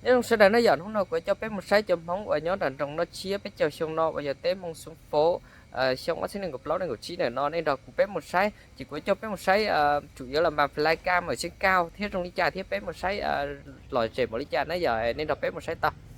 Nyob zoo sawv daws na, yog hnub no kuv coj peb mus saib cov Hmoob uas nyob nram nroog Noj Tshiab peb caug xyoo no uas yog teb Hmoob Xyooj Fauv, xyoo ob txhiab nees nkaum plaub nees nkaum tsib ntawm no, nej nrog kuv peb mus saib. Ces kuv coj peb mus saib, tsum yuav los mas fly cam mas tseem kaj thiab zoo li cas thiab peb mus saib lom zem npaum li cas na, yog nej nrog peb mus saib tau.